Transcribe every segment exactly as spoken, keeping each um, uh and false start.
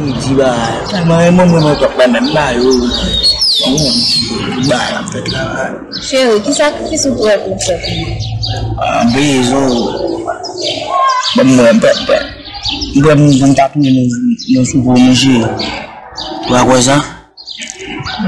Di bagay. Tèlman renmen mwen, mwen pap bay menm ba yo. Bon, bagay ap fèt la. Cheri, ki sakrifis ou prè pou w fè pou mwen? Ah, bezwen. Bon, mwen, pè, pè. Mwen, mwen ta tounen nan, nan soupe w manje. Ou pa kwè sa?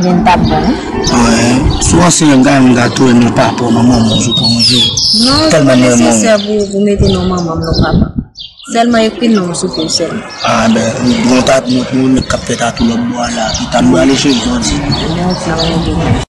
Men t ap bon, wi. Wi. Si w anseye m, kanmenm, m ka tounen nan papa w, nan manman w, sou pou manje. Non, se pa nesesè pou, pou mete non manman m, non papa m. Sèlman ekri non m sou pou w sèlman. Ah, ben, bon, ta, nou, nou, nèg k ap fè tatou lòt bò a la. Ki ta nou ale cheri, jodi. Non, sa va, non.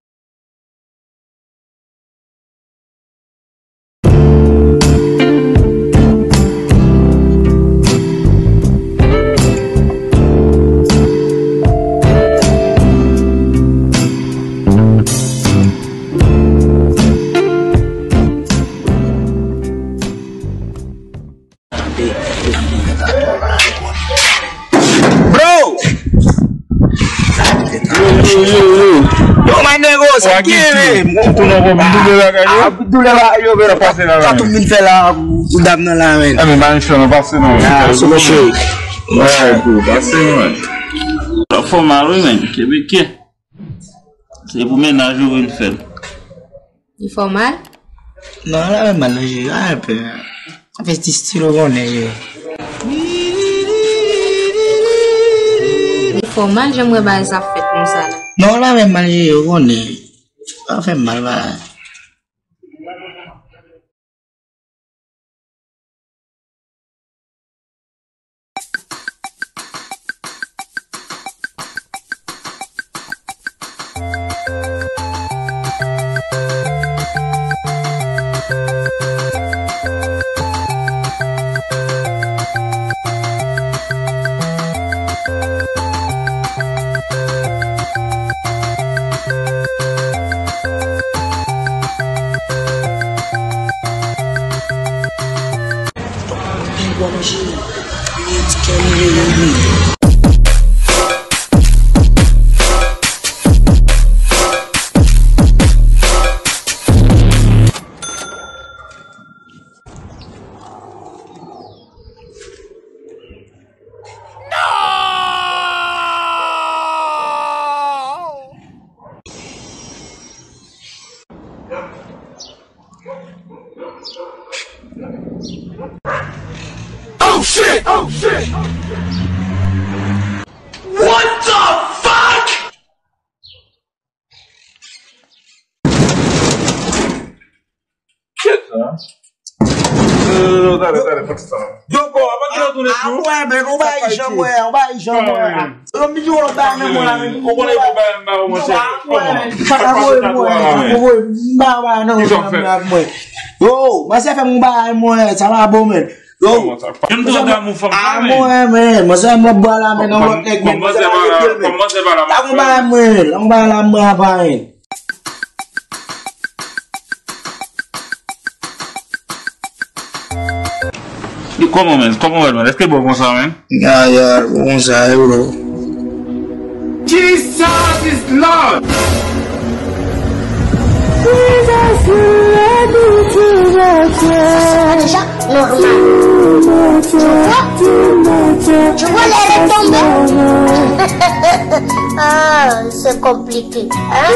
Bro! Yo, yo, yo, yo, yo. Yo, my nigga, sa ki ye, man? Tou non, bro, m double bagay yo. Ah, double bagay yo, bro. Sa tou vin fè la, pou dam nan la, man. Ah, men pa yon chan, non, pase non. Ah, so much shit. Ouais, bro, pase, man. Sa fè mal, wi, man. Kebekè. Se pou mennaj ou vin fè l. Li fè w mal? Non, la fè mal, non, jere. A, pè. Sa fè ti stil ou konnen, jere. Li fè w mal, jan m wè bagay sa ap fèt konsa la. Non, la fè mal, jere, ou konnen. Sa fè mal, bagay. Oh shit! Oh shit! What the fuck? Yo, yo, yo, talè, talè, fè sa. Yo, bro, avan ke nou tounen chou. Ah, mwen, men, ou bay janm, mwen, ou bay janm, mwen. Yo, m di ou bay menm mwen la, men. Ou konnen pou bay menm mwen, chè. Kaka voye mwen, kaka voye, m pa bay non, mwen. Yo, mwen se fè m bay mwen, sa pa bon, men. Yo, m tande damou fanm sa, men. Mwen, men, mwen se m lòt bwa la, men, nan lòt nèg, men, mwen se pa rete, men. Damou bay mwen, damou bay la, mwen, apa, men. Li kòman, men? Kòman w wè l, men? Èske bon konsa, men? Ya, ya, bon konsa, wi, bro. Jesus is Lord! Jesus is Lord, to the church. Normal. Tu vois? Tu vois les retombées? Ah, c'est compliqué. Hein?